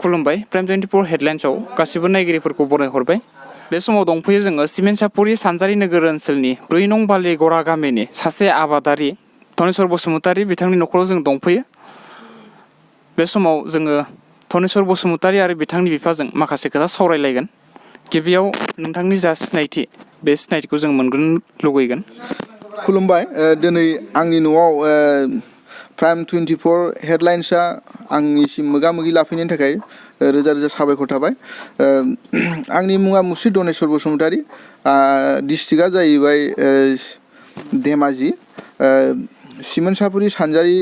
खुलुमबाय प्राइम 24 हेडलाइन्सआव गासिबो नायगिरिफोरखौ बरायहरबाय। बे समाव दंफैयो जोङो सिमेन्ट-सापुरि सानजारि नोगोर ओनसोलनि 4 नं बालिगरा गामिनि सासे आबादारि धनेस्वर बसुमतारी बिथांनि न'खराव जों दंफैयो। बे समाव जोङो धनेस्वर बसुमतारी आरो बिथांनि बिफाजों माखासे खोथा सावरायलायगोन। गिबियाव नोंथांनि जा सिनायथि बे सिनायथिखौ जों मोनग्रोनो लुगैगोन। खुलुमबाय। दिनै आंनि न'आव प्राइम 24 हेडलाइन्सआ आंनिसिम मोगा-मोगि लाफैनायनि थाखाय रोजा रोजा साबायखर थाबाय। आंनि मुङा मुस्रि धनेस्वर बसुमतारी। डिस्ट्रिक्टआ जाहैबाय धेमाजि। सिमेन्ट-सापुरि सानजारि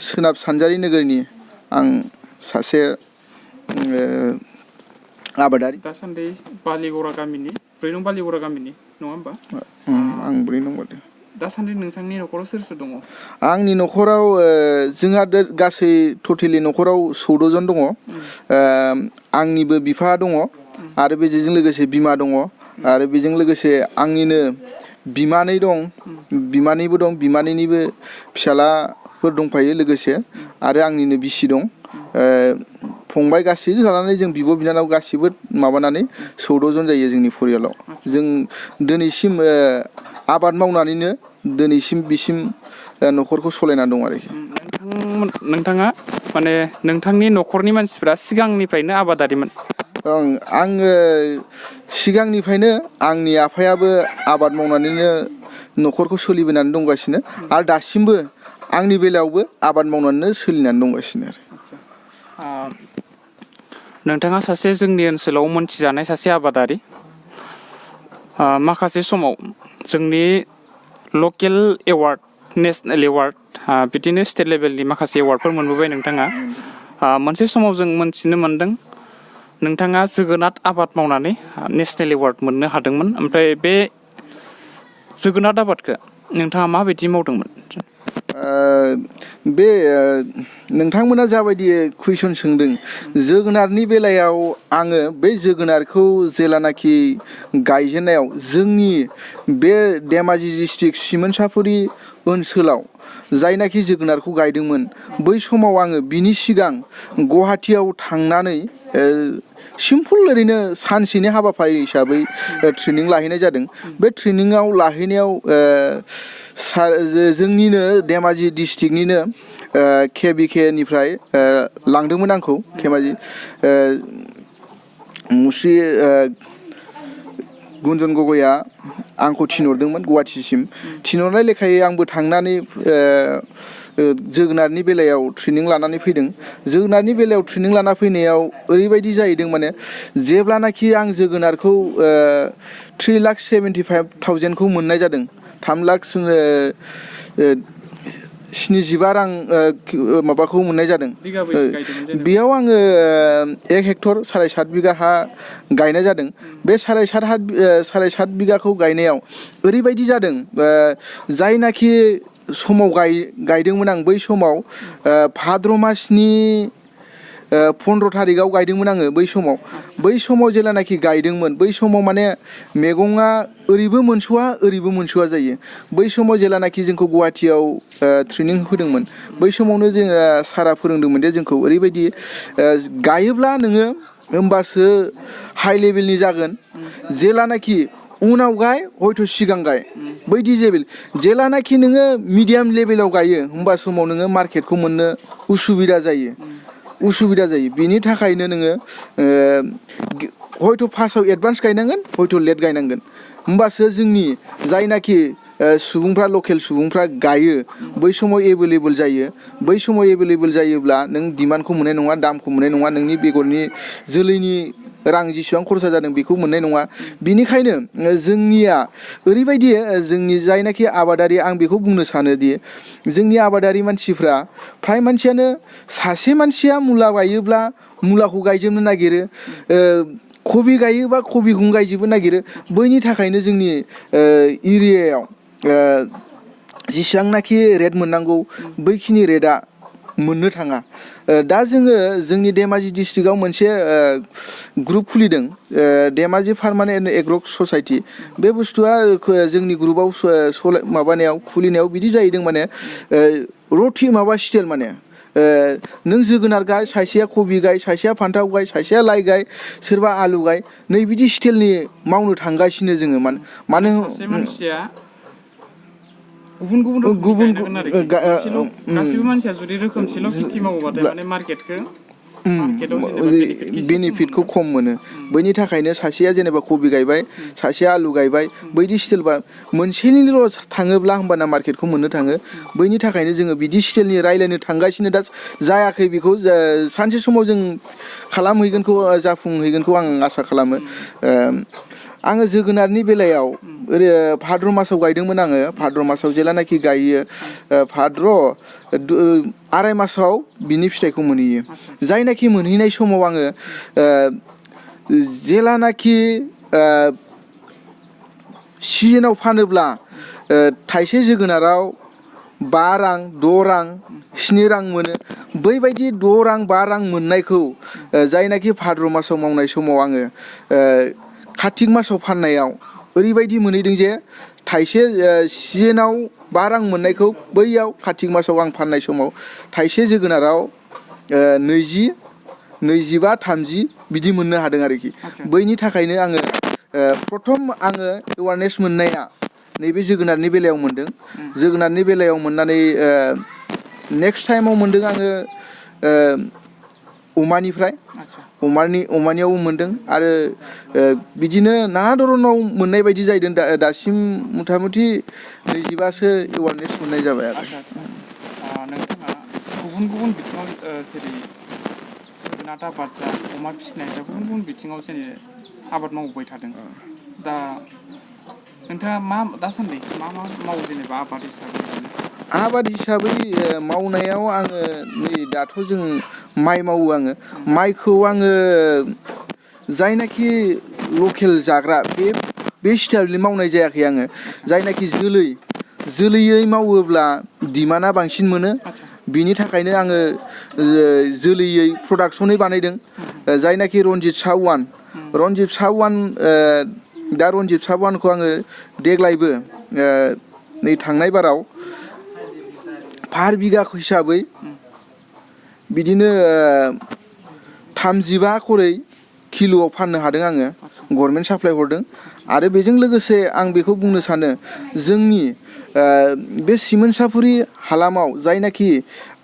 सोनाब सानजारि नोगोरनि आं सासे आबादारि। दासान्दि बालिगरा गामिनि 4 नं बालिगरा गामिनि नङा होमबा? आं 4 नं बालि। दासान्दि नोंथांनि न'खराव सोर सोर दङ? आंनि न'खराव जोंहा गासै टटेलि न'खराव 14 जन दङ। आंनिबो बिफा दङ आरो बेजों लोगोसे बिमा दङ आरो बेजों लोगोसे आंनिनो बिमानै दं, बिमानैबो दं, बिमानैनिबो फिसालाफोर दंफायो लोगोसे आरो आंनिनो बिसि दं। फंबाय गासैजों लानानै जों बिब' बिनानाव गासिबो माबानानै 14 जन जायो जोंनि परियालाव। जों दिनैसिम आबाद मावनानैनो दिनैसिम बिसिम न'खरखौ सलायना दं आरोखि। नोंथाङा माने नोंथांनि न'खरनि मानसिफ्रा सिगांनिफ्रायनो आबादारिमोन? आङो सिगांनिफ्रायनो आंनि आफायाबो आबाद मावनानैनो न'खरखौ सोलिबोनानै दंगासिनो आरो दासिमबो आंनि बेलायावबो आबाद मावनानैनो सोलिनानै दंगासिनो आरो। नोंथाङा सासे जोंनि ओनसोलाव मोनथिजानाय सासे आबादारि। माखासे समाव जोंनि लकेल एवार्ड, नेसनेल एवार्ड, बिदिनो स्टेट लेभेलनि माखासे एवार्डफोर मोनबोबाय नोंथाङा। मोनसे समाव जों मोनथिनो मोन्दों नोंथाङा जोगोनार आबाद मावनानै नेसनेल एवार्ड मोननो हादोंमोन। ओमफ्राय बे जोगोनार आबादखौ नोंथाङा माबायदि मावदोंमोन? बे नोंथांमोना जाबायदि कुइसन सोंदों, जोगोनारनि बेलायाव आङो बे जोगोनारखौ जेलानाखि गायजेननायाव जोंनि बे धेमाजि डिस्ट्रिक्ट सिमेन्ट-सापुरि ओनसोलाव जायनाखि जोगोनारखौ गायदोंमोन, बै समाव आङो बिनि सिगां गुवाहाटियाव थांनानै सिम्पोल ओरैनो सानसेनि हाबाफारि हिसाबै ट्रेनिं लाहैनाय जादों। बे ट्रेनिङाव लाहैनायाव जोंनिनो धेमाजि डिस्ट्रिक्टनिनो KVK निफ्राय लांदोंमोन आंखौ। धेमाजि मुस्रि गुन्जन गगैआ आंखौ थिनहरदोंमोन गुवाहाटिसिम। थिनहरनाय लेखायै आंबो थांनानै जोगोनारनि बेलायाव ट्रेनिं लानानै फैदों। जोगोनारनि बेलायाव ट्रेनिं लाना फैनायाव ओरैबायदि जाहैदों, माने जेब्लानाखि आं जोगोनारखौ 3,75,000खौ मोननाय जादों, 3,77,000 रां माबाखौ मोननाय जादों। बेयाव आङो 1 हेक्टर 7.5 बिगा हा गायनाय जादों। बे 7.5 बिगाखौ गायनायाव ओरैबायदि जादों, जायनाखि समाव गायदोंमोन आं, बै समाव भाद्र मासनि 15 थारिखआव गायदोंमोन आङो। बै समाव जेलानाखि गायदोंमोन, बै समाव माने मैगङा ओरैबो मोनस'वा ओरैबो मोनस'वा जायो। बै समाव जेलानाखि जोंखौ गुवाहाटियाव ट्रेनिं होदोंमोन, बै समावनो जोङो सारा फोरोंदोंमोन जे जोंखौ ओरैबायदि गायोब्ला नोङो होमबासो हाइ लेभेलनि जागोन। जेलानाखि उनाव गाय हयथ' सिगां गाय, बैदि लेभेल। जेलानाखि नोङो मिडियाम लेभेलाव गायो, होमबा समाव नोङो मार्केटखौ मोननो उसुबिदा जायो। बिनि थाखायनो नोङो हयथ' फार्स्टआव एडभान्स गायनांगोन, हयथ' लेट गायनांगोन। होमबासो जोंनि जायनाखि सुबुंफ्रा, लकेल सुबुंफ्रा गायो, बै समाव एभेलेबोल जायो। बै समाव एभेलेबोल जायोब्ला नों डिमान्डखौ मोननाय नङा, दामखौ मोननाय नङा, नोंनि बेगरनि जोलैनि रां जेसेबां खरसा जादों बेखौ मोननाय नङा। बिनिखायनो जोंनिया ओरैबायदि, जोंनि जायनाखि आबादारि, आं बेखौ बुंनो सानोदि जोंनि आबादारि मानसिफ्रा फ्राय मानसियानो, सासे मानसिया मुला गायोब्ला मुलाखौ गायजोबनो नागिरो, कबि गायोबा कबिखौनो गायजोबनो नागिरो। बैनि थाखायनो जोंनि एरियायाव जेसेबांनाखि रेट मोननांगौ बैखिनि रेटआ मोननो थाङा। दा जोङो जोंनि धेमाजि डिस्ट्रिक्टआव मोनसे ग्रुप खुलिदों, धेमाजि पारमानेन्ट एग्र' ससाइटि। बे बुस्थुआ जोंनि ग्रुपआव माबानायाव खुलिनायाव बिदि जाहैदों, माने रथि माबा स्टाइल, माने नों जोगोनार गाय सासेया कबि गाय सासेया फान्थाव गाय सासेया लाइ गाय सोरबा आलु गाय नै बिदि स्टाइलनि मावनो थांगासिनो जोङो मानो सासे मानसिया गुबुन गुबुन रोखोमनि गायनांगोन आरोखि गासिबो मानसिया जुदि रोखोमसेल' खेथि मावोबाथाय माने मार्केटखौ बेनिफिटखौ खम मोनो बैनि थाखायनो सासेया जेनेबा कबि गायबाय सासेया आलु गायबाय बैदि स्टाइलबा मोनसेनिल' थाङोब्ला होमबाना मार्केटखौ मोननो थाङो बैनि थाखायनो जोङो बिदि स्टाइलनि रायलायनो थांगासिनो दा जायाखै बेखौ सानसे समाव जों खालामहैगोनखौ जाफुंहैगोनखौ आं आसा खालामो आङो जोगोनारनि बेलायाव भाद्र मासाव गायदोंमोन आङो भाद्र मासाव जेलानाखि गायो भाद्र आराय मासाव बिनि फिथाइखौ मोनहैयो जायनाखि मोनहैनाय समाव आङो जेलानाखि सिजोनाव फानोब्ला थाइसे जोगोनाराव 5 रां 6 रां 7 रां मोनो बैबायदि 6 रां 5 रां मोननायखौ जायनाखि भाद्र मासाव मावनाय समाव आङो कार्तिक मासाव फाननायाव ओरैबायदि मोनहैदों जे थाइसे सिजोनाव 5 रां मोननायखौ बैयाव कार्तिक मासाव आं फाननाय समाव थाइसे जोगोनाराव 20 25 30 बिदि मोननो हादों आरोखि बैनि थाखायनो आङो प्रथम आङो एवारनेस मोननाया नैबे जोगोनारनि बेलायाव मोनदों जोगोनारनि बेलायाव मोननानै नेक्स्ट टाइमाव मोनदों आङो अमानिफ्राय अमानियावबो मोनदों आरो बिदिनो नाना धरनाव मोननाय बायदि जाहैदों दासिम मथा मथि 22सो एवारनेस मोननाय जाबाय आरो नोंथाङा गुबुन गुबुन बिथिङाव जेरै जोगोनार आबाद जा अमा फिसिनाय जा गुबुन गुबुन बिथिङाव जेरै आबाद मावबोबाय थादों दा नोंथाङा दासान्दि मा मावो जेनेबा आबाद हिसाबै मावनायाव आङो नै दाथ' जों माइ मावो आङो माइखौ आङो जायनाखि लकेल जाग्रा बे स्टाइलनि मावनाय जायाखै आङो जायनाखि जोलैयै मावोब्ला डिमान्डआ बांसिन मोनो बिनि थाखायनो आङो जोलैयै प्रडाक्सनै बानायदों जायनाखि रनजित सावान दा रनजित सावानखौ आङो देग्लायबो नै थांनाय बाराव पार बिगा हिसाबै बिदिनो 35 खरै किल'आव फाननो हादों आङो गभर्नमेन्ट साप्लाइ हरदों आरो बेजों लोगोसे आं बेखौ बुंनो सानो जोंनि बे सिमोनसापुरि हालामाव जायनाखि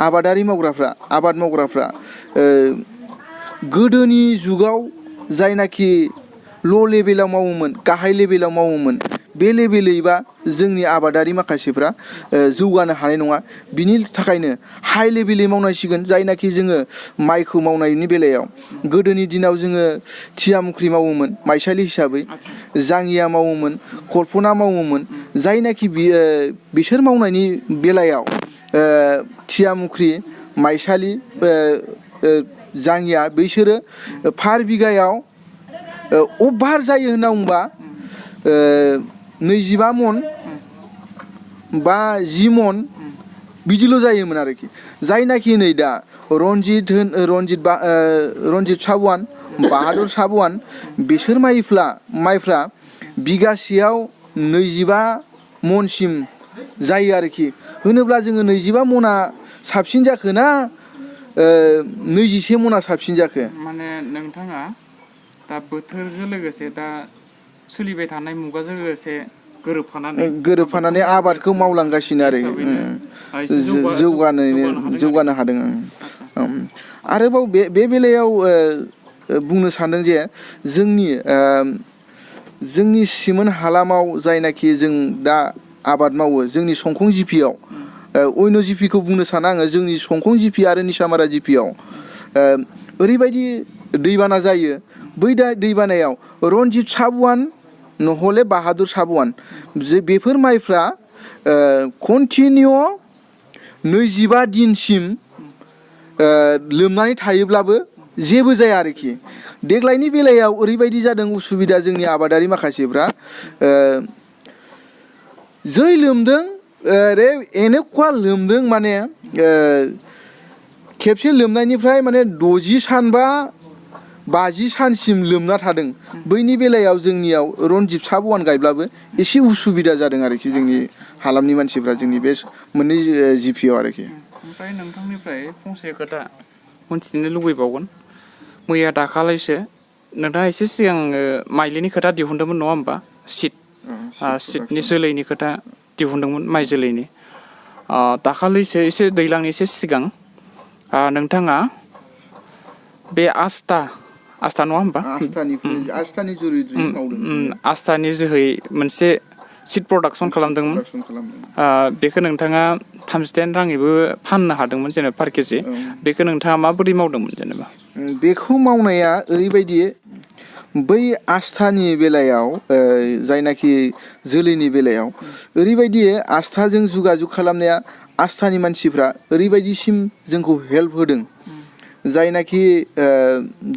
आबाद मावग्राफ्रा गोदोनि जुगाव जायनाखि ल' लेभेलाव मावोमोन गाहाय लेभेलाव मावोमोन बे लेभेलैबा जोंनि आबादारि माखासेफ्रा जौगानो हानाय नङा बिनि थाखायनो हाइ लेभेलै मावनांसिगोन जायनाखि जोङो माइखौ मावनायनि बेलायाव गोदोनि दिनाव जोङो थियामुख्रि मावोमोन माइसालि हिसाबै जाङिया मावोमोन कल्पना मावोमोन जायनाखि बिसोर मावनायनि बेलायाव थियामुख्रि माइसालि जाङिया बिसोरो पार बिगायाव अभार जायो होनना बुंबा 25 मन बा 10 मन बिदिल' जायोमोन आरोखि जायनाखि नै दा रनजित साबवान बाहादुर साबवान बिसोर माइफ्रा बिगासेयाव 25 मनसिम जायो आरोखि होनोब्ला जोङो 25 मना साबसिन जाखो ना 21 मना साबसिन जाखो माने नोंथाङा दा बोथोरजों लोगोसे दा सोलिबाय थानाय मुगाजों लोगोसे गोरोबफानानै आबादखौ मावलांगासिनो आरो जौगानो हादों आरोबाव बे बेलायाव बुंनो सानदों जे जोंनि सिमोन हालामाव जायनाखि जों दा आबाद मावो जोंनि संखं जिपियाव अयन' जिपिखौ बुंनो साना आङो जोंनि संखं जिपि आरो निसामारा जिपियाव ओरैबायदि दैबाना जायो बै दैबानायाव रनजित साबवान নহले बाहादुर साबवान बेफोर माइफ्रा कन्टिनिउ 25 दिनसिम लोमनानै थायोब्लाबो जेबो जाया आरोखि देग्लायनि बेलायाव ओरैबायदि जादों उसुबिदा जोंनि आबादारि माखासेफ्रा जै लोमदों एनेकुवा लोमदों माने खेबसे लोमनायनिफ्राय माने 60 सान बा 50 सानसिम लोमना थादों बैनि बेलायाव जोंनियाव रनजित साबवान गायब्लाबो एसे उसुबिदा जादों आरोखि जोंनि हालामनि मानसिफ्रा जोंनि बे मोननै जिपियाव आरोखि ओमफ्राय नोंथांनिफ्राय फंसे खोथा मोनथिनो लुबैबावगोन मैया दाखालैसो नोंथाङा एसे सिगां माइलिनि खोथा दिहुनदोंमोन नङा होमबा सिटनि जोलैनि खोथा दिहुनदोंमोन माइ जोलैनि दाखालैसो एसे दैज्लांनि एसे सिगां नोंथाङा बे आस्था नङा होमबा आस्थानि जुरै मावदों आस्थानि जोहै मोनसे सिट प्रडाक्सन खालामदोंमोन बेखौ नोंथाङा 38 राङैबो फाननो हादोंमोन जेनेबा पार केजि बेखौ नोंथाङा माबोरै मावदोंमोन जेनेबा बेखौ मावनाया ओरैबायदि बै आस्थानि बेलायाव जायनाखि जोलैनि बेलायाव ओरैबायदि आस्थाजों जुगाजुग खालामनाया आस्थानि मानसिफ्रा ओरैबायदिसिम जोंखौ हेल्प होदों जायनाखि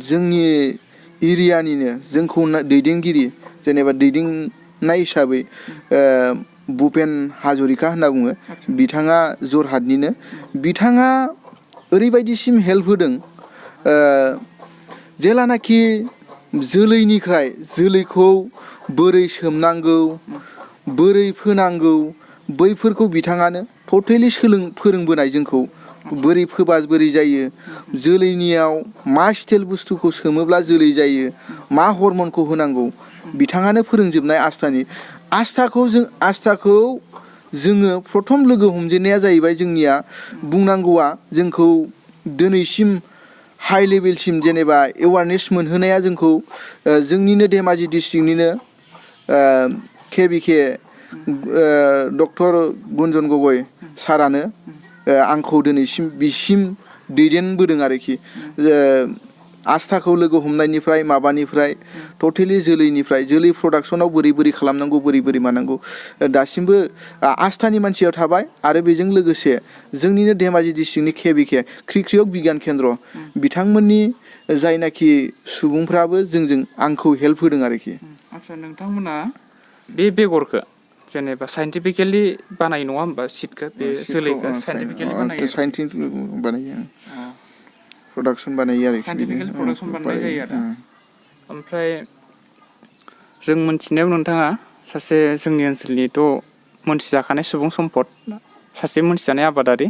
जोंनि एरियानिनो जोंखौ दैदेनगिरि जेनेबा दैदेननाय हिसाबै भुपेन हाजरिका होनना बुङो बिथाङा जरहाटनिनो बिथाङा ओरैबायदिसिम हेल्प होदों जेलानाखि जोलैनिफ्राय जोलैखौ बोरै सोमनांगौ बोरै फोनांगौ बैफोरखौ बिथाङानो टटेलि फोरोंबोनाय जोंखौ बोरै फोबा बोरै जायो जोलैनियाव मा स्टाइल बुस्थुखौ सोमोब्ला जोलै जायो मा हरमनखौ होनांगौ बिथाङानो फोरोंजोबनाय आस्थाखौ जोङो प्रथम लोगो हमजेननाया जाहैबाय जोंनिया बुंनांगौआ जोंखौ दिनैसिम हाइ लेभेलसिम जेनेबा एवारनेस मोनहोनाया जोंखौ जोंनिनो धेमाजि डिस्ट्रिक्टनिनो KBK डक्टर गुन्जन गगৈ सारानो आंखौ दिनैसिम बिसिम दैदेनबोदों आरोखि आस्थाखौ लोगो हमनायनिफ्राय माबानिफ्राय टटेलि जोलै प्रडाक्सनाव बोरै खालामनांगौ बोरै मानांगौ दासिमबो आस्थानि मानसिया थाबाय आरो बेजों लोगोसे जोंनिनो धेमाजि डिस्ट्रिक्टनि KBK क्रिक्रियक बिगियान केन्द्र बिथांमोननि जायनाखि सुबुंफ्राबो आंखौ हेल्प होदों आरोखि आदसा नोंथांमोना बे बेगरखौ जेनेबा साइन्टिफिकेलि बानाय नङा होमबा सिटखौ बे जोलैखौ साइन्टिफिकेलि बानायो प्रडाक्सन बानायो आरो साइन्टिफिकेलि प्रडाक्सन बानायनाय जायो आरो ओमफ्राय जों मोनथिनायाव नोंथाङा सासे जोंनि ओनसोलनिथ' मोनथिजाखानाय सुबुं सम्पद सासे मोनथिजानाय आबादारि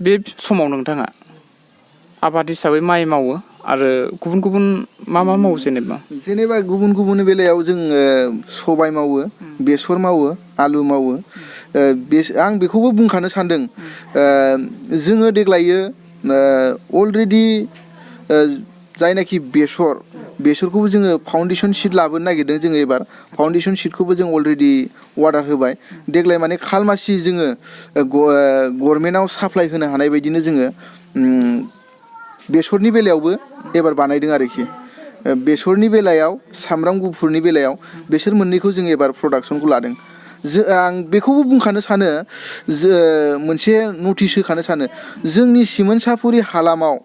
बे समाव नोंथाङा आबाद हिसाबै माइ मावो आरो गुबुन मा मावो जेनेबा गुबुन बेलायाव जोङो सबाय मावो बेसर मावो आलु मावो आं बेखौबो बुंखानो सानदों जोङो देग्लायो अलरेडि जायनाखि बेसरखौबो जोङो फाउन्डेसन सिट लाबोनो नागिरदों जोङो एबार फाउन्डेसन सिटखौबो जों अलरेडि अर्डार होबाय देग्लाय माने खालमासि जोङो गभर्नमेन्टआव साप्लाय होनो हानाय बायदिनो जोङो बेसरनि बेलायावबो एबार बानायदों आरोखि बेसरनि बेलायाव सामब्राम गुफुरनि बेलायाव बेसोर मोननैखौ जों एबार प्रडाक्सनखौ लादों आं बेखौबो बुंखानो सानो मोनसे नटिस होखानो सानो जोंनि सिमोनसापुरि हालामाव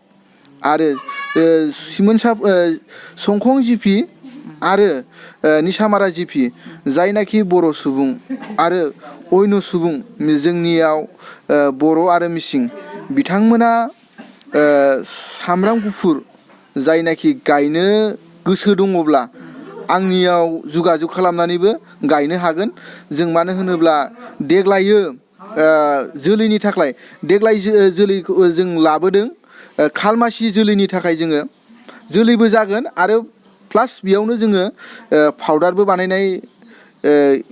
आरो संखं जिपि आरो निसामारा जिपि जायनाखि बर' सुबुं आरो अन्य सुबुं जोंनियाव बर' आरो मिसिं बिथांमोना सामब्राम गुफुर जायनाखि गायनो गोसो दङब्ला आंनियाव जुगाजुग खालामनानैबो गायनो हागोन जों मानो होनोब्ला देग्लायो जोलैनि थाखाय देग्लाय जोलैखौ जों लाबोदों खालमासि जोलैनि थाखाय जोङो जोलैबो जागोन आरो प्लास बेयावनो जोङो पाउडारबो बानायनाय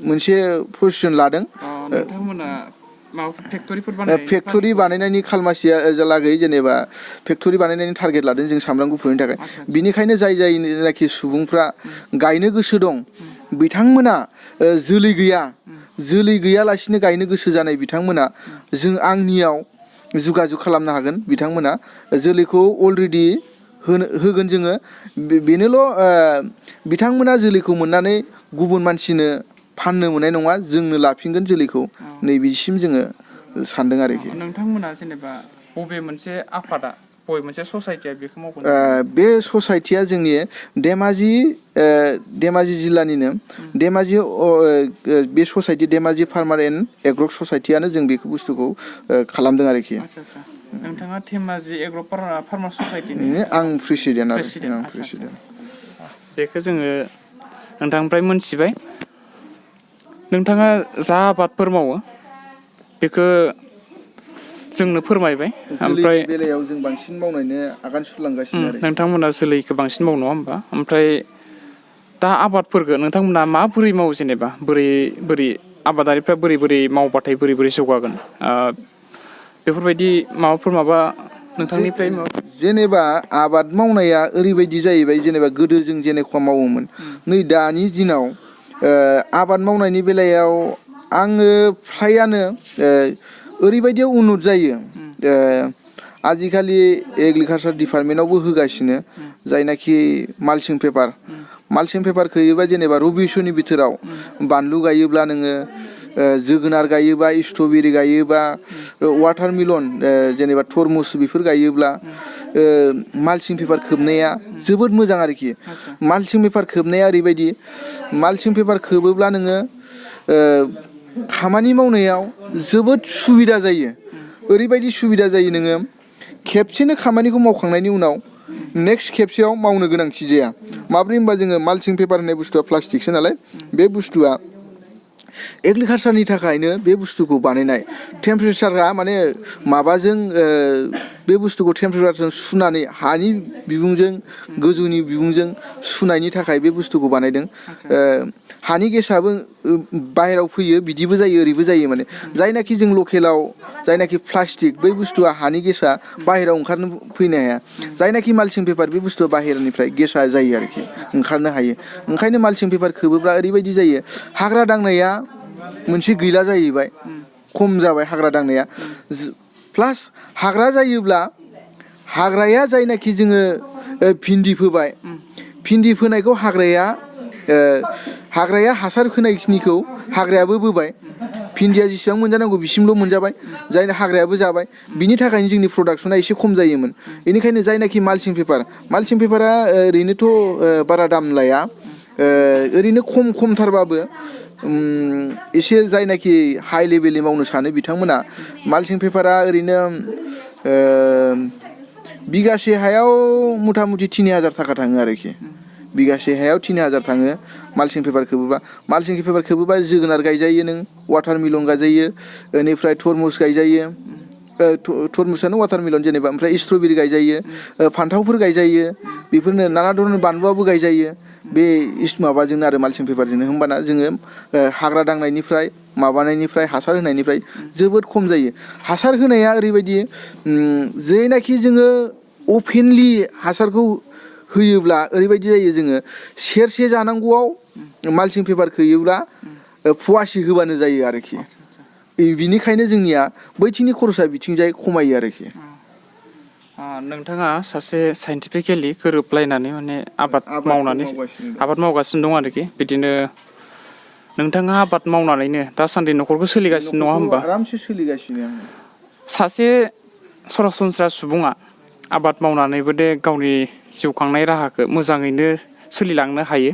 मोनसे पजिसन लादों नोंथांमोना फेक्टरि बानायनायनि खालमासिया लागै जेनेबा फेक्टरि बानायनायनि टारगेट लादों जों सामब्राम गुफुरनि थाखाय बिनिखायनो जायनाखि सुबुंफ्रा गायनो गोसो दं बिथांमोना जोलै गैयालासिनो गायनो गोसो जानाय बिथांमोना आंनियाव जुगाजुग खालामनो हागोन बिथांमोना जोलैखौ अलरेडि होगोन जोङो बेनोल' बिथांमोना जोलैखौ मोननानै गुबुन मानसिनो फाननो मोननाय नङा जोंनो लाफिनगोन जोलैखौ नैबेसिम जोङो सानदों आरोखि नोंथांमोना जेनेबा बबे मोनसे आफादा बबे मोनसे ससाइटिया बेखौ मावगोन बे ससाइटिया जोंनि धेमाजि जिल्लानिनो धेमाजि बे society Dhemaji farmer and agro' ससाइटियानो जों बेखौ बुस्थुखौ खालामदों आरोखि नोंथाङा धेमाजि एग्र' फार्मार ससाइटिनि आं प्रेसिडेन्ट बेखौ जोङो नोंथांनिफ्राय मोनथिबाय नोंथाङा जा आबादफोर मावो बेखौ जोंनो फोरमायबाय ओमफ्राय जोलैनि बेलायाव जों बांसिन मावनायनो आगान सुरलांगासिनो आरो नोंथांमोना जोलैखौ बांसिन मावो नङा होमबा ओमफ्राय दा आबादफोरखौ नोंथांमोना माबोरै मावो जेनेबा बोरै आबादारिफ्रा बोरै मावबाथाय बोरै जौगागोन बेफोरबायदि माबा नोंथांनिफ्राय जेनेबा आबाद मावनाया ओरैबायदि जाहैबाय जेनेबा गोदो जों जेनेखा मावोमोन नै दानि दिनाव आबाद मावनायनि बेलायाव आङो फ्रायानो ओरैबायदियाव उन्नुत जायो आजिखालि एग्रिकालसार डिपार्टमेन्टआवबो होगासिनो जायनाखि माल्चिं पेपार खोयोबा जेनेबा रबिसनि बिथोराव बानलु गायोब्ला नोङो जोगोनार गायोबा स्ट्रबेरि गायोबा वाटारमेलन जेनेबा तरमुस बेफोर गायोब्ला माल्चिं पेपार खोबनाया जोबोद मोजां आरोखि माल्चिं पेपार खोबनाया ओरैबायदि माल्चिं पेपार खोबोब्ला नोङो खामानि मावनायाव जोबोद सुबिदा जायो ओरैबायदि सुबिदा जायो नोङो खेबसेनो खामानिखौ मावखांनायनि उनाव नेक्स्ट खेबसेयाव मावनो गोनांथि जाया माब्रै होनबा जोङो माल्चिं पेपार होननाय बुस्थुआ प्लास्टिकसो नालाय बे बुस्थुआ एग्रिकालसारनि थाखायनो बे बुस्थुखौ बानायनाय टेम्पारेचारा माने माबाजों बे बुस्थुखौ टेम्पारेचारजों सुनानै हानि बिबुंजों गोजौनि बिबुंजों सुनायनि थाखाय बे बुस्थुखौ बानायदों हानि गेसाबो बाहेराव फैयो बिदिबो जायो ओरैबो जायो माने जायनाखि जों लकेलाव जायनाखि प्लास्टिक बै बुस्थुआ हानि गेसा बाहेराव ओंखारनो फैनो हाया जायनाखि माल्चिं पेपार बे बुस्थुआ बाहेरनिफ्राय गेसा जायो आरोखि ओंखारनो हायो ओंखायनो माल्चिं पेपार खोबोब्ला ओरैबायदि जायो हाग्रा दांनाया मोनसे गैला जाहैबाय खम जाबाय हाग्रा दांनाया प्लास हाग्रा जायोब्ला हाग्राया जायनाखि जोङो भिन्दि फोबाय भिन्दि फोनायखौ हाग्राया हासार होनायखिनिखौ हाग्रायाबो बोबाय भिन्दिया जेसेबां मोनजानांगौ बिसिमल' मोनजाबाय जायना हाग्रायाबो जाबाय बिनि थाखायनो जोंनि प्रडाक्सना एसे खम जायोमोन बेनिखायनो जायनाखि माल्चिं पेपारा ओरैनोथ' बारा दाम लाया ओरैनो खमथारबाबो एसे जायनाखि हाइ लेभेलनि मावनो सानो बिथांमोना माल्चिं पेपारा ओरैनो बिगासे हायाव मथा मथि 3000 थाखा थाङो आरोखि बिगासे हायाव 3000 थाङो माल्चिं पेपार खोबोबा जोगोनार गायजायो नों वाटारमेलन गायजायो बेनिफ्राय तरमुस गायजायो तरमुसानो वाटारमेलन जेनेबा ओमफ्राय स्ट्रबेरि गायजायो फान्थावफोर गायजायो बेफोरनो नाना धरনের बानलुआबो गायजायो बे माबाजोंनो आरो माल्चिं पेपारजोंनो होमबाना जोङो हाग्रा दांनायनिफ्राय माबानायनिफ्राय हासार होनायनिफ्राय जोबोद खम जायो हासार होनाया ओरैबायदि जेनाखि जोङो अपेनलि हासारखौ होयोब्ला ओरैबायदि जायो जोङो सेरसे जानांगौआव माल्चिं पेपार खोयोब्ला फवासे होबानो जायो आरोखि बिनिखायनो जोंनिया बैथिंनि खरसा बिथिंजाय खमायो आरोखि नोंथाङा सासे साइन्टिफिकेलि गोरोबलायनानै माने आबाद मावगासिनो दं आरोखि बिदिनो नोंथाङा आबाद मावनानैनो दासान्दि न'खरखौ सोलिगासिनो नङा होमबा आरामसे सोलिगासिनो सासे सरासनस्रा सुबुङा आबाद मावनानैबो दे गावनि जिउ खांनाय राहाखौ मोजाङैनो सोलिलांनो हायो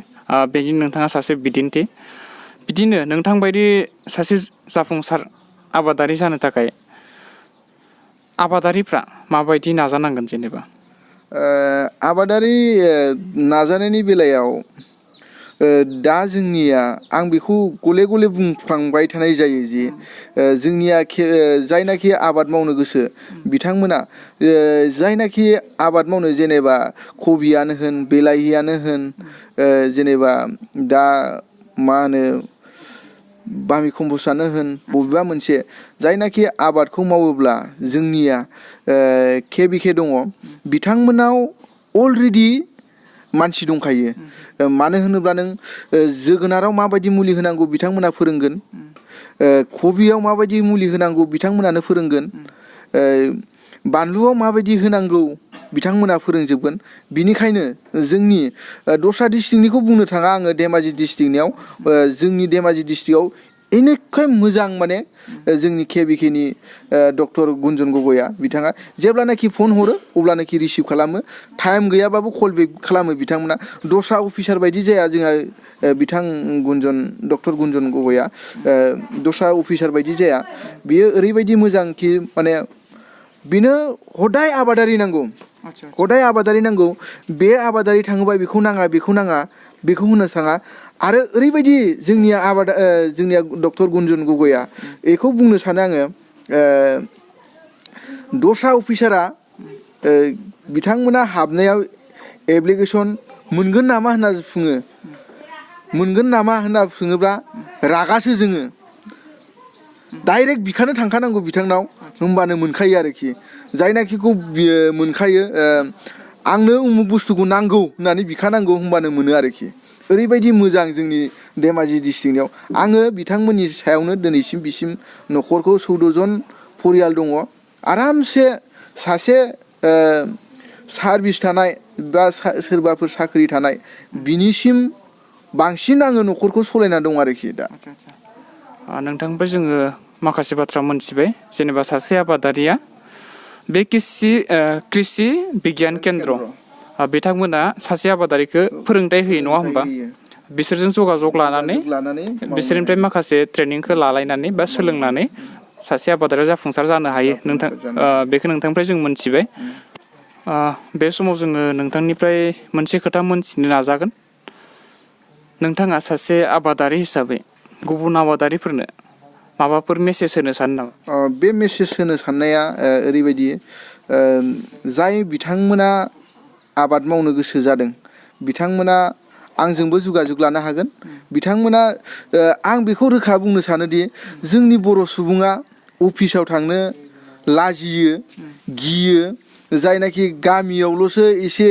बेनि नोंथाङा सासे बिदिन्थि बिदिनो नोंथां बायदि सासे जाफुंसार आबादारि जानो थाखाय आबादारिफ्रा माबायदि नाजानांगोन जेनेबा आबादारि नाजानायनि बेलायाव दा जोंनिया आं बेखौ गले गले बुंफ्लांबाय थानाय जायो जे जोंनिया जायनाखि आबाद मावनो गोसो बिथांमोना जायनाखि आबाद मावनो जेनेबा कबियानो होन बेलाहियानो होन जेनेबा दा मा होनो बामि कम्पस्टआनो होन बबेबा मोनसे जायनाखि आबादखौ मावोब्ला जोंनिया केबिके दङ बिथांमोनाव अलरेडि मानसि दंखायो मानो होनोब्ला नों जोगोनाराव माबायदि मुलि होनांगौ बिथांमोना फोरोंगोन कबियाव माबायदि मुलि होनांगौ बिथांमोनानो फोरोंगोन बानलुआव माबायदि होनांगौ बिथांमोना फोरोंजोबगोन बिनिखायनो जोंनि दस्रा डिस्ट्रिक्टनिखौ बुंनो थाङा आङो धेमाजि डिस्ट्रिक्टनियाव जोंनि धेमाजि डिस्ट्रिक्टआव एनिख्रुइ मोजां माने जोंनि केबिकेनि डक्टर गुन्जन गगैआ बिथाङा जेब्लानाखि फन हरो अब्लानाखि रिसिभ खालामो टाइम गैयाबाबो कल बेक खालामो बिथांमोना दस्रा अफिसार बायदि जाया जोंहा बिथां डक्टर गुन्जन गगैआ दस्रा अफिसार बायदि जाया बियो ओरैबायदि मोजांखि माने बेनो हदाय आबादारि नांगौ हदाय आबादारि नांगौ बे आबादारि थाङोबा बेखौ नाङा बेखौ होनो थाङा आरो ओरैबायदि जोंनिया डक्टर गुन्जन गगैआ बेखौ बुंनो सानो आङो दस्रा अफिसारा बिथांमोना हाबनायाव एप्लिकेसन मोनगोन नामा होनना बुङो मोनगोन नामा होनना बुङोब्ला रागासो जोङो डाइरेक्ट बिखानो थांखानांगौ बिथांनाव होमबानो मोनखायो आरोखि जायनाखिखौ बियो मोनखायो आंनो उमुक बुस्थुखौ नांगौ होननानै बिखानांगौ होमबानो मोनो आरोखि ओरैबायदि मोजां जोंनि धेमाजि डिस्ट्रिक्टनियाव आङो बिथांमोननि सायावनो दिनैसिम बिसिम न'खरखौ 14 जन परियाल दङ आरामसे सासे सार्भिस थानाय बा सोरबाफोर साख्रि थानाय बिनिसिम बांसिन आङो न'खरखौ सलायना दं आरोखि दा नोंथांनिफ्राय जोङो माखासे बाथ्रा मोनथिबाय जेनेबा सासे आबादारिया बे कृषि बिगियान केन्द्र बिथांमोना सासे आबादारिखौ फोरोंथाइ होयो नङा होमबा बिसोरजों जगाजग लानानै बिसोरनिफ्राय माखासे ट्रेनिंखौ लालायनानै बा सोलोंनानै सासे आबादारिया जाफुंसार जानो हायो नोंथां बेखौ नोंथांनिफ्राय जों मोनथिबाय बे समाव जोङो नोंथांनिफ्राय मोनसे खोथा मोनथिनो नाजागोन नोंथाङा सासे आबादारि हिसाबै गुबुन आबादारिफोरनो माबाफोर मेसेज होनो सानो नामा बे मेसेज होनो साननाया ओरैबायदि जाय बिथांमोना आबाद मावनो गोसो जादों बिथांमोना आंजोंबो जगाजग लानो हागोन बिथांमोना आं बेखौ रोखा बुंनो सानोदि जोंनि बर' सुबुङा अफिसाव थांनो लाजियो गियो जायनाखि गामियावल'सो एसे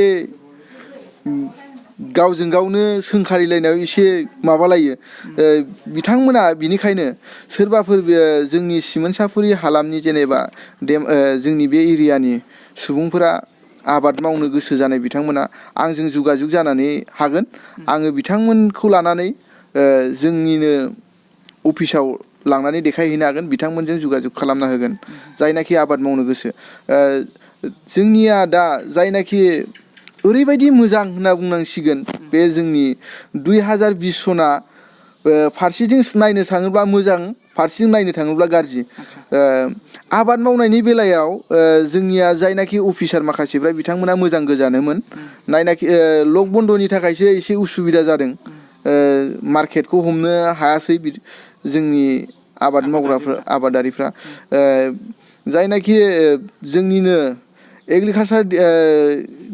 गावजों गावनो सोंखारिलायनायाव एसे माबालायो बिथांमोना बिनिखायनो सोरबाफोर जोंनि सिमोनसाफुरि हालामनि जेनेबा जोंनि बे एरियानि सुबुंफोरा आबाद मावनो गोसो जानाय बिथांमोना आंजों जगाजग जानानै हागोन आङो बिथांमोनखौ लानानै जोंनिनो अफिसाव लांनानै देखायहैनो हागोन बिथांमोनजों जगाजग खालामना होगोन जायनाखि आबाद मावनो गोसो जोंनिया दा जायनाखि ओरैबायदि मोजां होनना बुंनांसिगोन बे जोंनि 2020 सना फारसेथिं नायनो थाङोब्ला मोजां फारसेथिं नायनो थाङोब्ला गाज्रि आबाद मावनायनि बेलायाव जोंनिया जायनाखि अफिसार माखासेफ्रा बिथांमोना मोजां गोजानोमोन नायनाखि लक बन्द'नि थाखायसो एसे उसुबिदा जादों मार्केटखौ हमनो हायासै जोंनि आबाद मावग्राफ्रा आबादारिफ्रा जायनाखि जोंनिनो एग्रिकालसार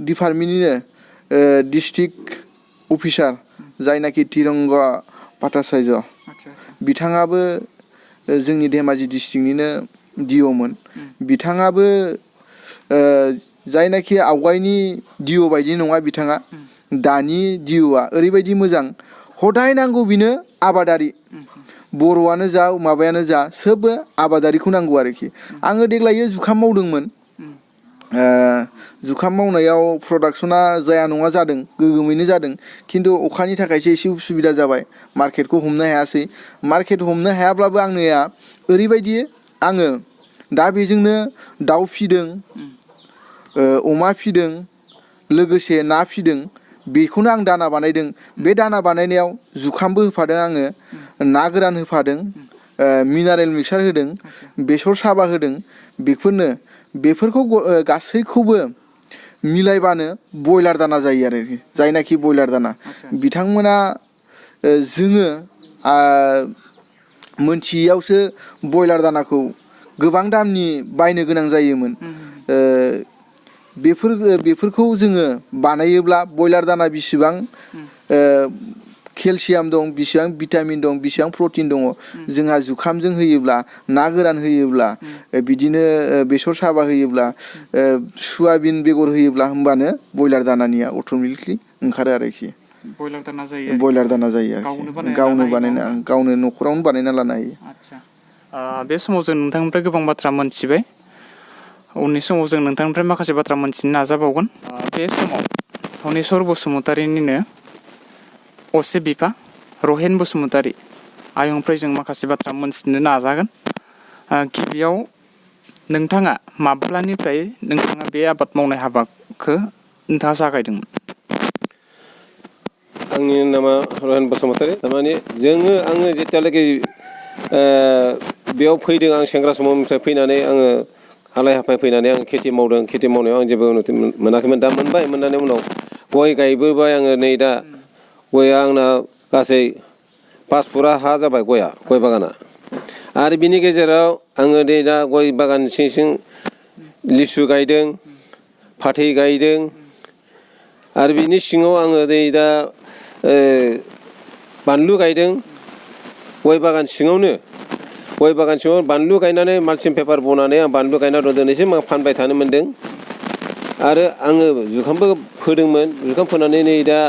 डिपार्टमेन्टनिनो डिस्ट्रिक्ट अफिसार जायनाखि तिरंगा भट्टाचार्य बिथाङाबो जोंनि धेमाजि डिस्ट्रिक्टनिनो डिअ'मोन बिथाङाबो जायनाखि आवगायनि डिअ' बायदि नङा बिथाङा दानि डिअ'आ ओरैबायदि मोजां हदाय नांगौ बिनो आबादारि बर'आनो जा माबायानो जा सोबबो आबादारिखौ नांगौ आरोखि आङो देग्लायो जुखाम मावदोंमोन जुखाम मावनायाव प्रडाक्सना जाया नङा जादों गोगोमैनो जादों खिन्थु अखानि थाखायसो एसे उसुबिदा जाबाय मार्केटखौ हमनो हायासै मार्केट हमनो हायाब्लाबो आंनिया ओरैबायदि आङो दा बेजोंनो दाउ फिदों अमा फिदों लोगोसे ना फिदों बेखौनो आं दाना बानायदों बे दाना बानायनायाव जुखामबो होफादों आङो ना गोरान होफादों मिनारेल मिक्सार होदों बेसर साबा होदों बेफोरखौ गासैखौबो मिलायबानो बयलार दाना जायो आरो जायनाखि बयलार दाना बिथांमोना जोङो मोनथियैयावसो बयलार दानाखौ गोबां दामनि बायनो गोनां जायोमोन बेफोरखौ जोङो बानायोब्ला बयलार दाना बिसिबां केलसियाम दं बिसिबां भिटामिन दं बिसिबां प्रटिन दङ जोंहा जुखामजों होयोब्ला ना गोरान होयोब्ला बिदिनो बेसर साबा होयोब्ला सयाबिन बेगर होयोब्ला होमबानो बयलार दानानिया अट'मेटिकलि ओंखारो आरोखि बयलार दाना जायो गावनो न'खरावनो बानायना लानो हायो बे समाव जों नोंथांनिफ्राय गोबां बाथ्रा मोनथिबाय उननि समाव जों नोंथांनिफ्राय माखासे बाथ्रा मोनथिनो नाजाबावगोन बे समाव धनेस्वर बसुमतारिनिनो असे बिफा रहेन बसुमतारि आयंनिफ्राय जों माखासे बाथ्रा मोनथिनो नाजागोन गिबियाव नोंथाङा माब्लानिफ्राय नोंथाङा बे आबाद मावनाय हाबाखौ नोंथाङा जागायदोंमोन आंनि नामा रहेन बसुमतारि थारमाने आङो जेतियालागि बेयाव फैदों आं सेंग्रा समावनिफ्राय फैनानै आङो हालाय हाफाय फैनानै आं खेथि मावदों खेथि मावनायाव आं जेबो उन्नति मोनाखैमोन दा मोननानै उनाव गय गायबोबाय आङो नै दा गया आंना गासै 5 फुरा हा जाबाय गय बागाना आरो बिनि गेजेराव आङो दा गय बागान सिं लिसु गायदों फाथै गायदों आरो बिनि सिङाव आङो नै दा बानलु गायदों गय बागान सिङावनो बानलु गायनानै माल्चिं पेपार बनानै आं बानलु गायना दं दिनैसिम आं फानबाय थानो मोन्दों आरो आङो जुखामबो फोदोंमोन जुखाम फोनानै नै दा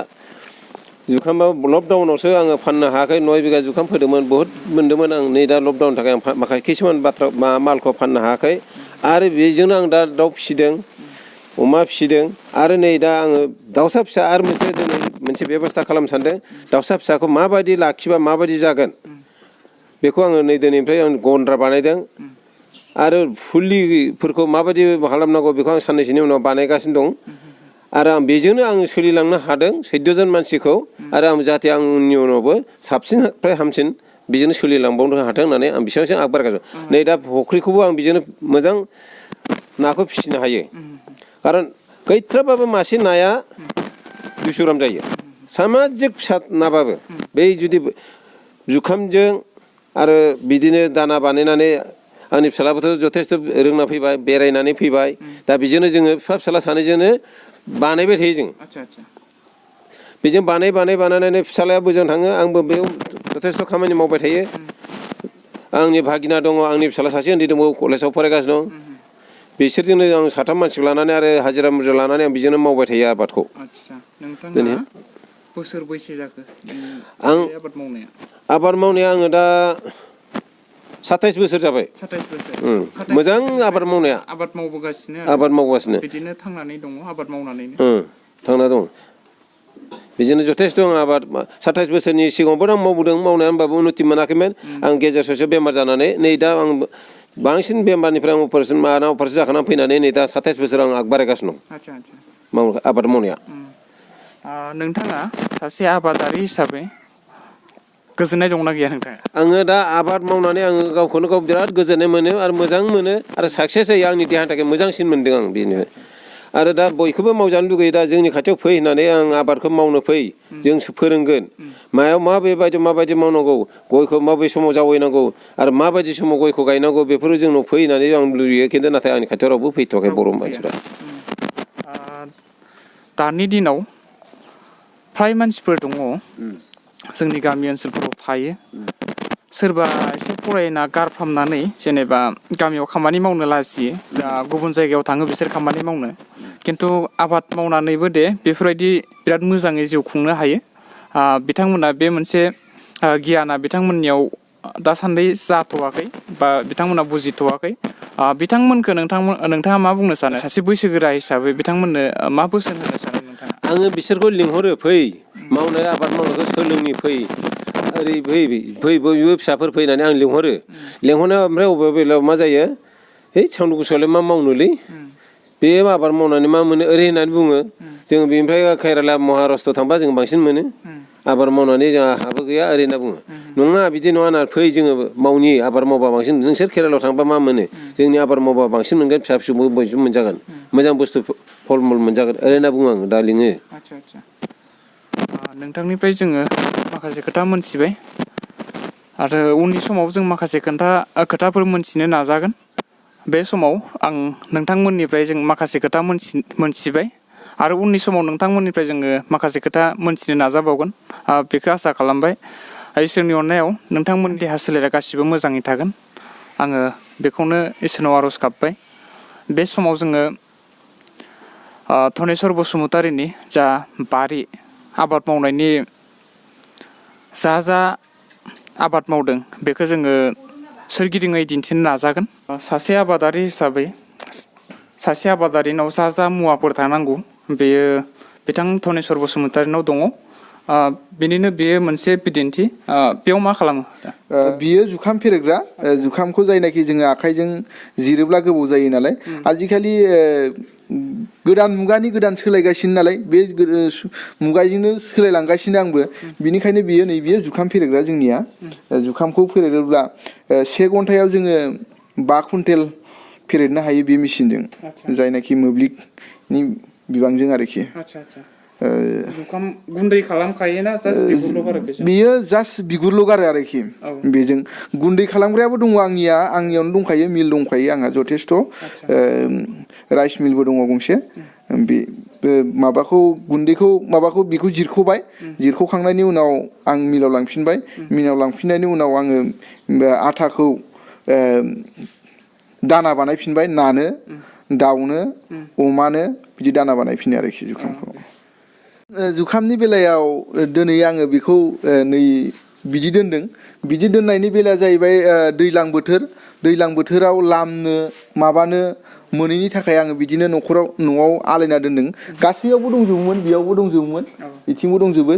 जुखामा लकडाउनावसो आङो फाननो हायाखै 9 बिगा जुखाम फोदोंमोन बहुद मोन्दोंमोन आं नै दा लकडाउननि थाखाय आं माखासे किसुमान मालखौ फाननो हायाखै आरो बेजोंनो आं दा दाउ फिसिदों अमा फिसिदों आरो नै दा आङो दाउसा फिसा आरो मोनसे बेबस्था खालामनो सानदों दाउसा फिसाखौ माबायदि लाखिबा माबायदि जागोन बेखौ आङो नै दिनैनिफ्राय आं गन्द्रा बानायदों आरो फुलिफोरखौ माबायदि खालामनांगौ बेखौ आं साननैसोनि उनाव बानायगासिनो दं आरो आं बेजोंनो आङो सोलिलांनो हादों 14 जन मानसिखौ आरो आं जाहाथे आं उननि उनावबो साबसिननिफ्राय हामसिन बेजोंनो सोलिलांबावनो हाथों होननानै आं बेसेबांसो आगबारगासिनो नै दा फुख्रिखौबो आं बेजोंनो मोजां नाखौ फिसिनो हायो खारन गैथ्राबाबो मासे नाया 200 ग्राम जायो सामाजिक फिसा नाबाबो बै जुदि जुखामजों आरो बिदिनो दाना बानायनानै आंनि फिसालाबोथ' जथेस्थ' रोंना फैबाय बेरायनानै फैबाय दा बेजोंनो जोङो फिसाला सानैजोंनो बानायबाय थायो जों बेजों बानायनानै फिसालाया बोजों थाङो आंबो बेयाव जथेस्थ' खामानि मावबाय थायो आंनि भागिना दङ आंनि फिसाला सासे उन्दै दङ कलेजाव फरायगासिनो दं बिसोरजोंनो आं 3 मानसिखौ लानानै आरो हाजिरा मुजिरा लानानै आं बेजोंनो मावबाय थायो आबादखौ नोंथाङा बोसोर बैसे जाखो आं आबाद मावनाया आङो दा 27 बोसोर जाबाय 27 बोसोर मोजां आबाद मावनाया आबाद मावबोगासिनो बिदिनो थांनानै दङ आबाद मावनानैनो थांना दं बिदिनो जथेस्थ' आं आबाद 27 बोसोरनि सिगाङावबो आं मावबोदों मावनाया होमबाबो उन्नति मोनाखैमोन आं गेजेर ससेयाव बेमार जानानै नै दा आं बांसिन बेमारनिफ्राय आं अपारेसन जाखानानै फैनानै नै दा 27 बोसोर आं आगबारायगासिनो दं आबाद मावनाया नोंथाङा सासे आबादारि हिसाबै गोजोननाय दंना गैया नोंथाङा आङो दा आबाद मावनानै आङो गावखौनो गाव बिराद गोजोननाय मोनो आरो मोजां मोनो आरो साक्सेस जायो आंनि देहानि थाखाय मोजांसिन मोनदों आं बेनो आरो दा बयखौबो मावजानो लुगैयो दा जोंनि खाथियाव फै होननानै आं आबादखौ मावनो फै जों फोरोंगोन मायाव माबायदि मावनांगौ गयखौ माबे समाव जावैनांगौ आरो माबायदि समाव गयखौ गायनांगौ बेफोरो जोंनाव फै होननानै आं लुगैयो खिन्थु नाथाय आंनि खाथियाव रावबो फैथ'वाखै बर' मानसिफ्रा दानि दिनाव फ्राय मानसिफोर दङ जोंनि गामि ओनसोलफोराव थायो सोरबा एसे फरायना गारफ्रामनानै जेनेबा गामियाव खामानि मावनो लाजियो दा गुबुन जायगायाव थाङो बिसोर खामानि मावनो खिन्थु आबाद मावनानैबो बेफोरबायदि बिराद मोजाङै जिउ खुंनो हायो बिथांमोना बे मोनसे गियाना बिथांमोननियाव दासान्दि जाथ'वाखै बा बिथांमोना बुजिथ'वाखै बिथांमोनखौ नोंथाङा मा बुंनो सानो सासे बैसोगोरा हिसाबै बिथांमोननो मा बोसोन होनो सानो नोंथाङा आङो बिसोरखौ लिंहरो फै मावनाय आबाद मावनायखौ सोलोंनि फै ओरै फै बयबो फिसाफोर फैनानै आं लिंहरनायाव ओमफ्राय बबे बेलायाव मा जायो है सान्दुं गुसुआवलाय मा मावनोलै बे आबाद मावनानै मा मोनो ओरै होननानै बुङो जों बेनिफ्राय केरेला महाराष्ट्र थांबा जों बांसिन मोनो आबाद मावनानै जोंहा हाबो गैया ओरै होनना बुङो नङा बिदि नङा ना फै जोङो मावनि आबाद मावबा बांसिन नोंसोर केरेलायाव थांबा मा मोनो जोंनि आबाद मावबा बांसिन मोनगोन फिसा फिसौबो बयबो मोनजागोन मोजां बुस्थु फल मुल मोनजागोन ओरै होनना बुङो आं दा लिङो नोंथांनिफ्राय जोङो माखासे खोथा मोनथिबाय आरो उननि समाव जों माखासे खोथाफोर मोनथिनो नाजागोन बे समाव आं नोंथांमोननिफ्राय जों माखासे खोथा मोनथिबाय आरो उननि समाव नोंथांमोननिफ्राय जोङो माखासे खोथा मोनथिनो नाजाबावगोन बेखौ आसा खालामबाय इसोरनि अननायाव नोंथांमोननि देहा सोलेरा गासिबो मोजाङै थागोन आङो बेखौनो इसोरनाव आर'ज गाबबाय बे समाव जोङो धनेस्वर बसुमतारीनि जा बारि आबाद मावनायनि जा आबाद मावदों बेखौ जोङो सोरगिदिङै दिन्थिनो नाजागोन सासे आबादारि हिसाबै सासे आबादारिनाव जा मुवाफोर थानांगौ बेयो बिथां धनेस्वर बसुमतारीनाव दङ बेनिनो बेयो मोनसे बिदिन्थि बेयाव मा खालामो बियो जुखाम फेरेग्रा जुखामखौ जायनाखि जोङो आखाइजों जिरोब्ला गोबाव जायो नालाय आजिखालि गोदान मुगानि गोदान सोलायगासिनो नालाय बे मुगाजोंनो सोलायलांगासिनो आंबो बिनिखायनो बियो जुखाम फेरेग्रा जोंनिया जुखामखौ फेरेरोब्ला 1 घन्टायाव जोङो 5 कुइन्टेल फेरेदनो हायो बे मेसिनजों जायनाखि मोब्लिबनि बिबांजों आरोखि जुखाम गुन्दै खालामखायो ना जास्ट बिगुरल' गारो बेजों? बियो जास्ट बिगुरल' गारो आरोखि औ। बेजों गुन्दै खालामग्रायाबो दङ आंनियावनो दंखायो मिल दंखायो आंहा जथेस्थ' राइस मिलबो दङ गंसे बे माबाखौ गुन्दैखौ माबाखौ बेखौ जिरख'बाय जिरख'खांनायनि उनाव आं मिलाव लांफिनबाय मिलाव लांफिननायनि उनाव आङो आटाखौ दाना बानायफिनबाय नानो दाउनो अमानो बिदि दाना बानायफिनो आरोखि जुखामखौ। जुखामनि बेलायाव दिनै आङो बेखौ नै बिदि दोनदों बिदि दोननायनि बेलाया जाहैबाय दैज्लां बोथोराव लामनो माबानो मोनैनि थाखाय आङो बिदिनो न'आव आलायना दोनदों। गासैयावबो दंजोबोमोन बेयावबो दंजोबोमोन बिथिंबो दंजोबो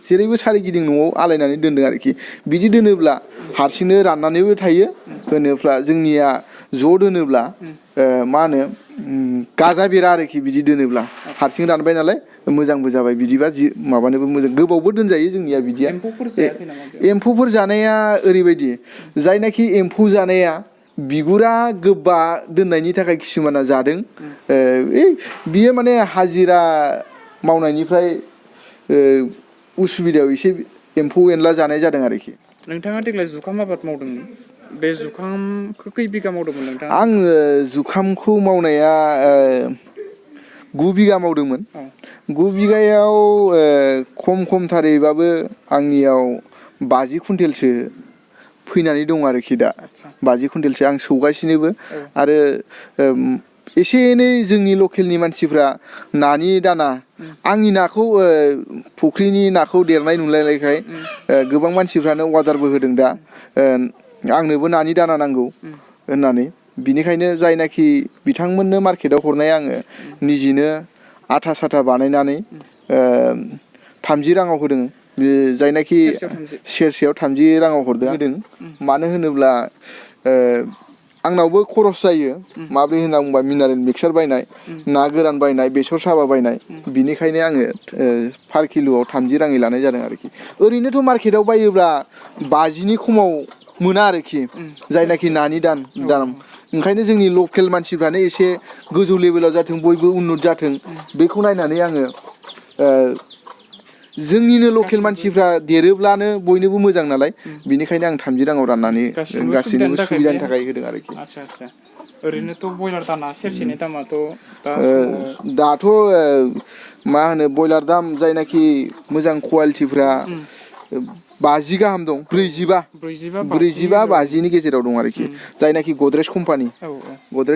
जेरैबो सारिगिदिं न'आव आलायनानै दोनदों आरोखि। बिदि दोनोब्ला हारसिंनो राननानैबो थायो होनोब्ला जोंनिया ज' दोनोब्ला मा होनो गाजा बेरा आरोखि बिदि दोनोब्ला हारसिं रानबाय नालाय मोजांबो जाबाय बिदिबा माबानोबो मोजां गोबावबो दोनजायो जोंनिया बिदिया। एम्फौफोर जानाया ओरैबायदि जायनाखि एम्फौ जानाया बिगुरा गोबा दोननायनि थाखाय किसुमाना जादों बियो माने हाजिरा मावनायनिफ्राय उसुबिदायाव एसे एम्फौ एनला जानाय जादों आरोखि। नोंथाङा देग्लाय जुखाम आबाद मावदोंमोन बे जुखामखौ खै बिगा मावदोंमोन नोंथाङा? आङो जुखामखौ मावनाया 9 बिगा मावदोंमोन। 9 बिगायाव खमथारैबाबो आंनियाव 50 कुइन्टेलसो फैनानै दं आरोखि दा 50 कुइन्टेलसो आं सौगासिनोबो आरो एसे एनै जोंनि लकेलनि मानसिफ्रा नानि दाना आंनि नाखौ फुख्रिनि नाखौ देरनाय नुलायनायखाय गोबां मानसिफ्रानो अर्डारबो होदों दा आंनोबो नानि दाना नांगौ होननानै बिनिखायनो जायनाखि बिथांमोननो मार्केटाव हरनाय आङो निजिनो आथा साथा बानायनानै 30 राङाव होदों जायनाखि सेरसेयाव 30 राङाव होदों। मानो होनोब्ला आंनावबो खरस जायो माब्रै होनना बुंबा मिनारेल मिक्सार बायनाय ना गोरान बायनाय बेसर साबा बायनाय बिनिखायनो आङो पार किल'आव 30 राङै लानाय जादों आरोखि। ओरैनोथ' मार्केटाव बायोब्ला 50नि खमाव मोना आरोखि जायनाखि नानि दाम ओंखायनो जोंनि लकेल मानसिफ्रानो एसे गोजौ लेभेलाव जाथों बयबो उन्नुत जाथों बेखौ नायनानै आङो जोंनिनो लकेल मानसिफ्रा देरोब्लानो बयनोबो मोजां नालाय बिनिखायनो आं 30 राङाव राननानै गासैनिबो सुबिदानि थाखाय होदों आरोखि। ओरैनोथ' बयलार दाना सेरसेनि दामाथ' दाथ' मा होनो बयलार दाम जायनाखि मोजां कुवालिटिफ्रा 50 गाहाम दं 45-50नि गेजेराव दं आरोखि जायनाखि गद्रेज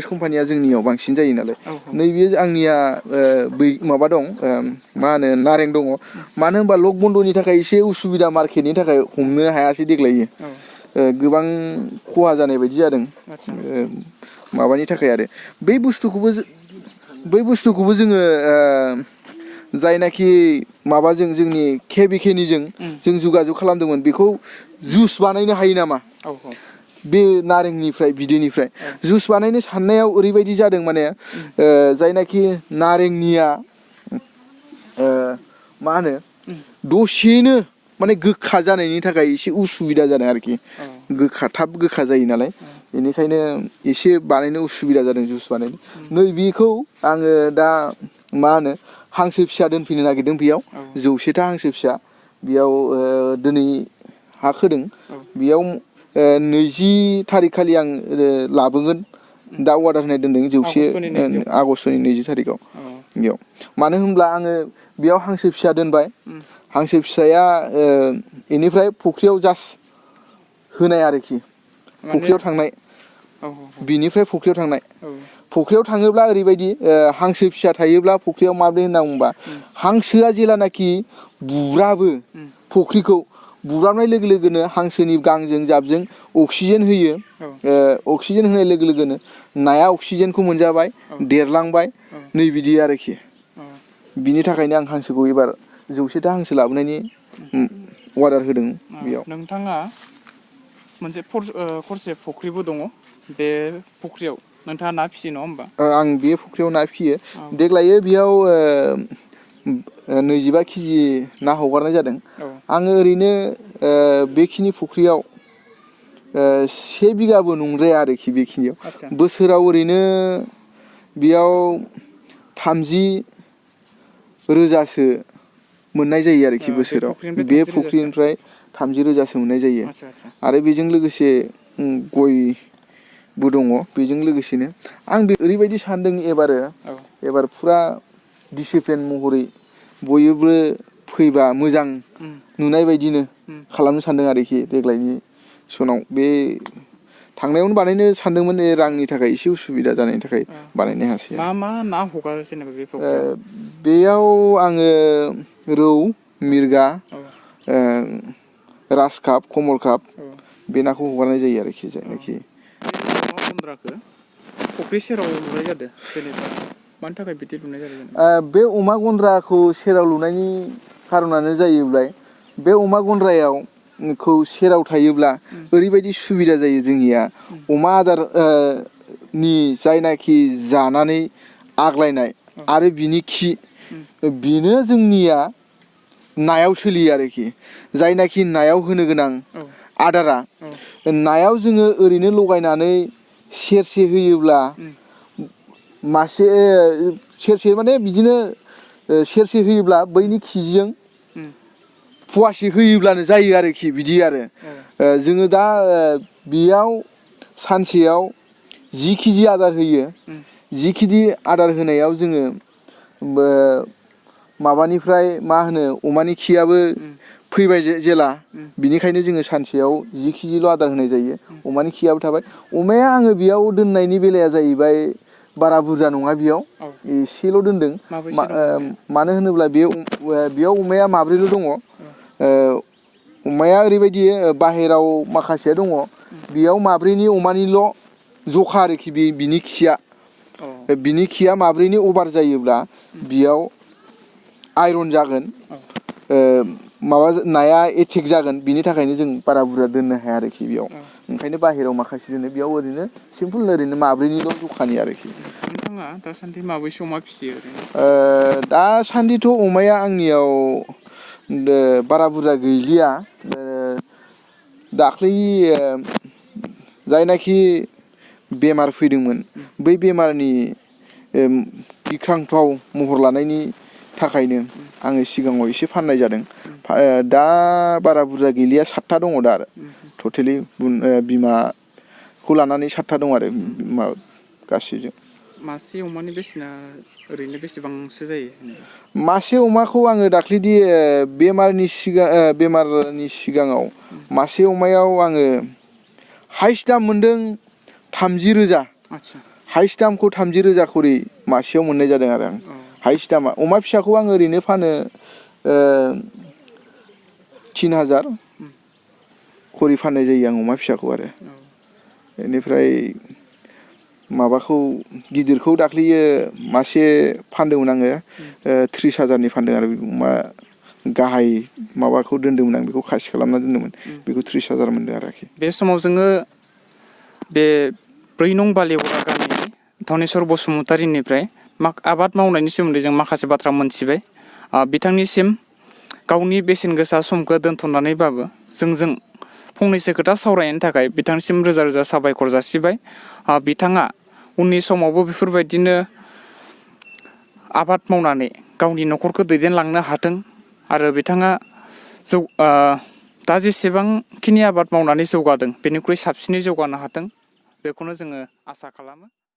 कम्पानिया जोंनियाव बांसिन जायो नालाय नैबे आंनिया माबा दं मा होनो नारें दङ। मानो होनबा लक बन्द'नि थाखाय एसे उसुबिदा मार्केटनि थाखाय हमनो हायासै देग्लायो गोबां खहा जानाय बायदि जादों माबानि थाखाय आरो बै बुस्थुखौबो जोङो जायनाखि माबाजों जोंनि केबिकेनिजों जों जगाजग खालामदोंमोन बेखौ जुइस बानायनो हायो नामा बे नारेंनिफ्राय बिदैनिफ्राय जुइस बानायनो साननायाव ओरैबायदि जादों माने जायनाखि नारेंनिया मा होनो दसेनो माने गोखा जानायनि थाखाय एसे उसुबिदा जादों आरोखि थाब गोखा जायो नालाय बेनिखायनो एसे बानायनो उसुबिदा जादों जुइस बानायनो। नैबेखौ आङो दा मा होनो हांसो फिसा दोनफैनो नागिरदों बेयाव 100टा हांसो फिसा बेयाव दिनै हा खोदों बेयाव 20 थारिख खालि आं लाबोगोन दा अर्डार होनाय दोनदों 100 आगष्ट'नि 20 थारिखआव बेयाव। मानो होनब्ला आङो बेयाव हांसो फिसा दोनबाय हांसो फिसाया बेनिफ्राय फुख्रियाव जास्ट होनाय आरोखि फुख्रियाव थांनाय बिनिफ्राय फुख्रियाव थांनाय फुख्रियाव थाङोब्ला ओरैबायदि हांसो फिसा थायोब्ला फुख्रियाव माब्रै होनना बुंबा हांसोआ जेलानाखि बुब्राबो फुख्रिखौ बुब्राबनाय लोगो लोगोनो हांसोनि गांजों जाबजों अक्सिजेन होयो अक्सिजेन होनाय लोगो लोगोनो नाया अक्सिजेनखौ मोनजाबाय देरलांबाय नै बिदि आरोखि। बिनि थाखायनो आं हांसोखौ एबार 100टा हांसो लाबोनायनि अर्डार होदों बेयाव। नोंथाङा मोनसे खरसे फुख्रिबो दङ बे फुख्रियाव नोंथाङा ना फिसियो नङा होमबा? आं बे फुख्रियाव ना फिसियो देग्लायो बेयाव 25 केजि ना हगारनाय जादों। आङो ओरैनो बेखिनि फुख्रियाव 1 बिगाबो नंद्राया आरोखि बेखिनियाव बोसोराव ओरैनो बेयाव 30 रोजासो मोननाय जायो आरोखि बे बोसोराव फुख्रिनिफ्राय बे 30 रोजासो। फुख्रिनिफ्राय 30 रोजासो मोननाय जायो आदसा आदसा आरो बेजों लोगोसे गयबो दङ बेजों लोगोसेनो आं बे ओरैबायदि सानदों औ एबार फुरा डिसिप्लिन महरै बयबो फैबा मोजां नुनाय बायदिनो खालामनो सानदों आरोखि देग्लायनि सनाव बे थांनायावनो बानायनो सानदोंमोन रांनि थाखाय एसे उसुबिदा जानायनि थाखाय बानायनो हायासै मा मा ना हगारो जेनेबा बे फुख्रियाव? बेयाव आङो रौ मिरगा औ रास काप कमल काप औ बे नाखौ हगारनाय जायो आरोखि जायनाखि अमा गन्द्राखौ फुख्रि सेराव लुनाय जादों जेनेबा मानि थाखाय बिदि लुनाय जादों जेनेबा? बे अमा गन्द्राखौ सेराव लुनायनि खारनानो जाहैबाय बे अमा गन्द्रायाव खौ सेराव थायोब्ला ओरैबायदि सुबिदा जायो जोंनिया अमा आदार नि जायनाखि जानानै आग्लायनाय आरो बिनि खि बेनो जोंनिया नायाव सोलियो आरोखि जायनाखि नायाव होनो गोनां औ आदारा औ नायाव जोङो ओरैनो लगायनानै सेरसे होयोब्ला मासे सेरसे माने बिदिनो सेरसे होयोब्ला बैनि खिजों फवासे होयोब्लानो जायो आरोखि बिदि आरो जोङो दा बेयाव सानसेयाव 10 केजि आदार होयो 10 केजि आदार होनायाव जोङो माबानिफ्राय मा होनो अमानि खियाबो फैबाय जेला बिनिखायनो जोङो सानसेयाव 10 केजिल' आदार होनाय जायो अमानि खियाबो थाबाय अमाया आङो बेयाव दोननायनि बेलाया जाहैबाय बारा बुरजा नङा बेयाव औ एसेल' दोनदों माबैसे दं अमाया? मानो होनोब्ला बेयाव अमाया माब्रैल' दङ अमाया ओरैबायदि बाहेराव माखासेया दङ बेयाव माब्रैनि अमानिल' जखा आरोखि बिनि खिया औ बिनि खिया माब्रैनि अभार जायोब्ला बेयाव आइरन जागोन माबा नाया एटेक जागोन बिनि थाखायनो जों बारा बुरजा दोननो हाया आरोखि बेयाव ओंखायनो बाहेरायाव माखासे दोनो बेयाव ओरैनो सिम्पोल ओरैनो माब्रैनिल' जखानि आरोखि नोंथाङा दासान्दि माबैसे अमा फिसियो ओरैनो? दासान्दिथ' अमाया आंनियाव बारा बुरजा गैलिया दाख्लै जायनाखि बेमार फैदोंमोन बै बेमारनि गिख्रांथाव महर लानायनि थाखायनो आङो सिगाङाव एसे फाननाय जादों दा बारा बुरजा गैलिया 7था दङ दा आरो टटेलि बिमाखौ लानानै 7था दं आरो गासैजों मासे अमानि बेसेना ओरैनो बेसेबांसो जायो जेनेबा? मासे अमाखौ आङो दाख्लैदि बेमारनि सिगाङाव मासे अमायाव आङो हाइस्ट दाम मोनदों 30 रोजा आदसा हाइस्ट दामखौ 30 रोजा खरि मासेयाव मोननाय जादों आरो आं हाइस्ट दामा अमा फिसाखौ आं ओरैनो फानो 3000 खरि फाननाय जायो आं अमा फिसाखौ आरो बेनिफ्राय माबाखौ गिदिरखौ दाख्लैयो मासे फानदोंमोन आङो 30,000नि फानदों आरो अमा गाहाय माबाखौ दोन्दोंमोन आं बेखौ खासि खालामना दोन्दोंमोन बेखौ 30,000 मोनदों आरोखि बे समाव जोङो बे 4 नं बालिगरा गामिनि धनेस्वर बसुमतारीनिफ्राय आबाद मावनायनि सोमोन्दै जों माखासे बाथ्रा मोनथिबाय बिथांनिसिम गावनि बेसेन गोसा समखौ दोनथ'नानैबाबो जोंजों फंनैसो खोथा सावरायनायनि थाखाय बिथांनिसिम रोजा रोजा साबायखर जासिबाय बिथाङा उननि समावबो बेफोरबायदिनो आबाद मावनानै गावनि न'खरखौ दैदेनलांनो हाथों आरो बिथाङा दा जेसेबांखिनि आबाद मावनानै जौगादों बेनिख्रुइ साबसिनै जौगानो हाथों बेखौनो जोङो आसा खालामो।